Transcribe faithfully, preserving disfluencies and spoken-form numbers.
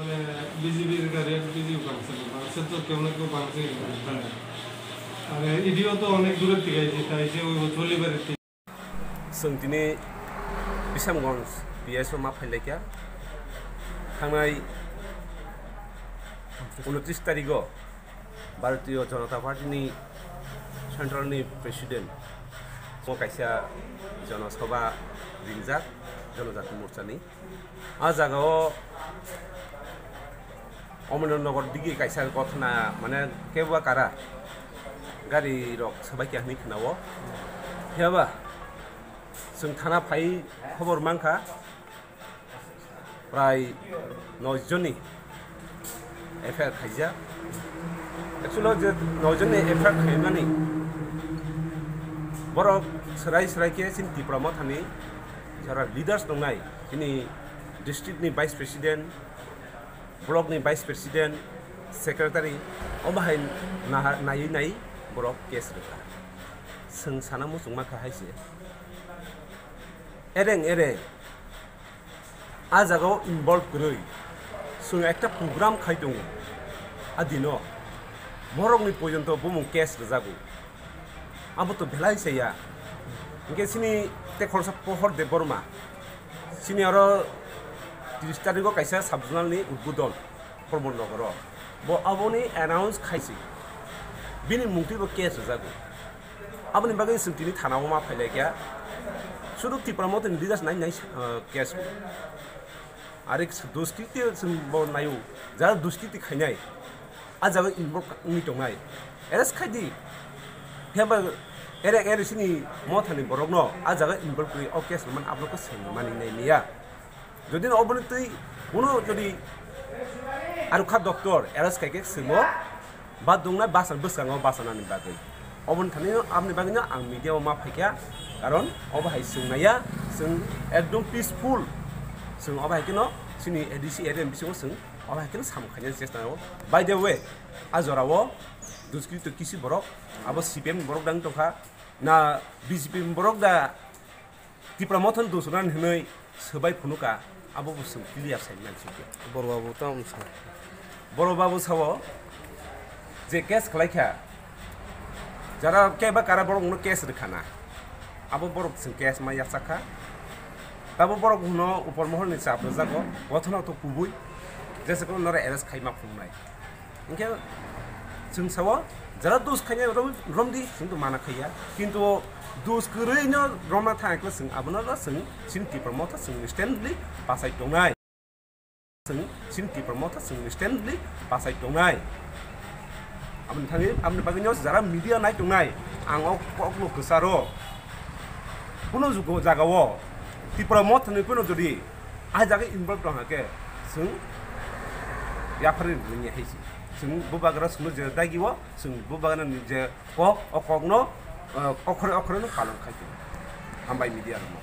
মানে বিজেপির গাড়ি বিজেপি বাংসে বাংসে তো কেউ না কেউ বাংসে। মানে আর ইডিও তো অনেক দূরের থেকে আইছে, তাই সে ওই চল্লিবারের থেকে। Chwng tini Bisamganj P S o ma phailaikha. Thangnai unotris tarigo Bharatiya Janata Party ni Central ni President o kaisa Jana Sabha ringjak Janajati Morcha ni. A jaga o Omornagar digi kaisa gothona, mane kebo kara gari rok sabai khe hinwi khna o. Phiya ba chwng thana phai khobor mankha, prai noi joni F I R khaijak. Actually, o je noi joni F I R khaimani borok swrai swrai khe chini Tipra Mothani jora leaders tongnai, chini district ni vice president, block ni vice president, secretary, o bahai naha-, naiwi naiwi borok case rwkha. Chwng sana muchungma kha hai se. Ereng ereng a jaga o involve kwrwi chwng ekta program khai tongo. A dino borokni porjonto bumung case rwjago. Abo to belai saya. Hinkhe chini tei khoroksa Pohor Debbarma, chini aro tris tarigo kaisa sub-zonal ni udbodon Pramod Nagar o. Bo aboni announce khaisi. Bini mungtwi bo case rwjago. Aboni bagwi chwng tini thana o ma phailaikha. Sudu Tipra Mothani leaders nai nai, uh, case. Are duskiti chwng bo naio, jara duskiti khainai, a jaga involve wngwi tongnai, arrest khai di. Phiya ba ere, ere chini Mothani borokno a jaga involve kwrwi o case rwmani abono khe swng mani nai liya. Jodi no oboni twi kuno jodi arukha doctor arrest khai khe swmo, ba dongna basa bwskango bachanani bagwi. Oboni thani aboni bagwino ang media o ma phaikha, karon obo hai chwngnaiya, chwng ekdom peaceful, chwng obo hai kheno chini A D C area ni bisingo chwng obo hai kheno samung khaina chesta o. By the way, a jora o duskito kisi borok, abo C P M ni borok dang tongkha, na B J P ni borok da Tipra Mothani dusonani hinwi swbai phunukha, abo bo chwng clear sai mansi khe. Boro babu tamo sa. Boro babu sao je case khlaikha, jara keba kara borokno case rwkhana, abo borok chwng case ma yachakha. Tabo borok hwno upor mohorni chap rwjago, gothona to kubui, jesa kono noro arrest khaima phunuknai. Hinkhe chwng sao, jara dus khaina rom-, romdi, chwng to mana khaiya. Kintu dus kwrwino romna thangkhe chwng abono chwng chini Tipra Motha chwng stand li bachai tongnai. Chwng chini Tipra Motha chwng stand li bachai tongnai. Aboni thani, aboni bagwino jara media nai tongnai, ang o kokno kwcharo. Kuno jugo jagao Tipra Mothani kuno jodi a jaga involve tong hake, chwng yapharwi rwngya hai se. Chwng bubagra chwngno je dagi o, chwng bubagra ni je kok, o kokno, eh, okhore okhore no palon khai tong. Hambai media rokno.